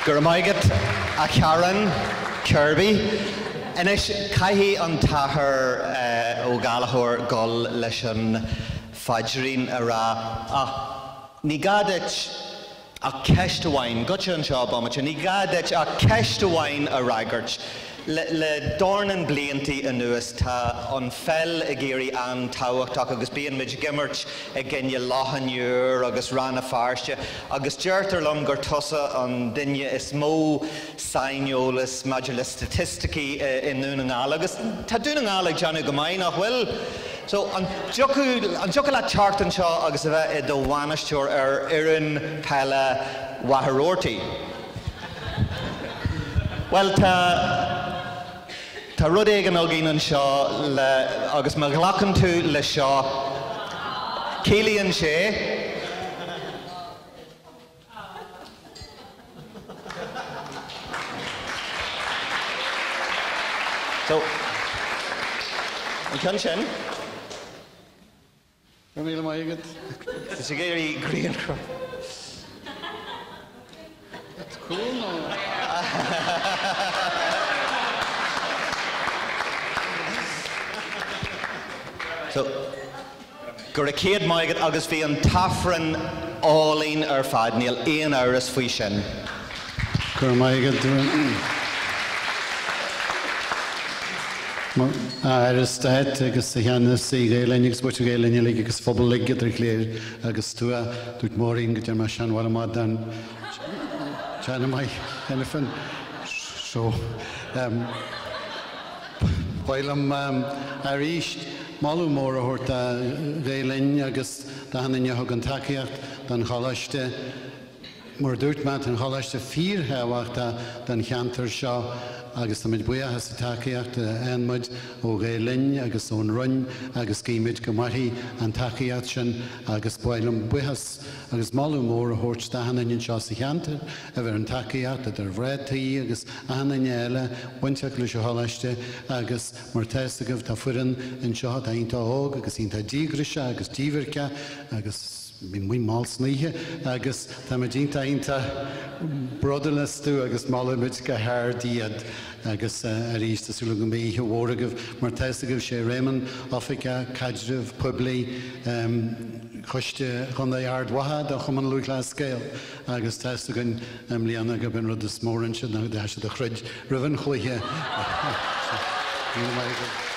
Go raibh maith agat, a Karen Kirby. Anois, caithfidh an tAthair Ó Gallchóir dul leis an phaidrín a rá, ach ní gá duit ach ceist amháin, goitse anseo, bomaite, ní gá duit ach ceist amháin a fhreagairt. Le dornán bliantaí anuas tá an pheil ag éirí an-tábhachtach agus bíonn muid ag imirt i gcoinne Loch an Iúir agus Rann na Feirste agus deirtear liom gur tusa an duine is mó saineolas maidir le staitisticí i nDún na nGall agus tá Dún na nGall ag déanamh go maith, nach bhfuil? So, an dtiocfadh, an dtiocfadh leat teacht anseo agus a bheith i do bhainisteoir ar fhoireann peile Mhachaire Rabhartaigh? Bhuel, tá, tá rud éigin againn anseo le, agus má ghlacann tú le seo, ciallaíonn sé, So, an ceann sin. Go raibh míle maith agat. Tá sé ag éirí grianghraf. That's cool nó? So. Go raibh céad maith agat agus bhí an tAifreann álainn ar fad, níl aon amhras faoi sin. Go raibh maith agat. A Aire Stáit agus a Cheannasaí Ghael Linn agus muintir Ghael Linn uilig agus phobal uilig idir chléir agus tuath, dúirt Maureen go dtearn mé seanbhaile maith den seana maith cheana féin. So, ba mhaith liom arís Moladh mór a thabhairt do Ghael Linn agus d'achan duine a thugann tacaíocht don Choláiste. Mar a dúirt mé, tá an Choláiste fíorthábhachtach don cheantar seo agus táimid buíoch as an tacaíocht a fhaigheann muid ó Ghael Linn agus ón Roinn agus guímid go mairfidh an tacaíocht sin agus ba mhaith liom buíochas agus moladh mór a thabhairt d'achan duine anseo sa cheantar a bheireann tacaíocht, idir mhná tí agus achan duine eile bainteach leis an Choláiste agus Mar tá fhios agaibh, tá foireann anseo atá iontach óg agus iontach díograiseach agus díbhirceach agus bíonn muid mall san oíche agus táimid iontach iontach bródúil astu agus molaimid go hard iad agus arís tá súil agam go mbeidh oíche mhór agaibh. Mar tá fhios agaibh, sé Réamonn Oifigeach Caidreamh Poiblí Choiste Chontae Ard Mhacha do Chumann Lúthchleas Gael. Agus tá fhios againn i mbliana gurb é an rud is mó a rinne siad ná go dteachaigh siad a throid roimh an chluiche. Míle maith agat.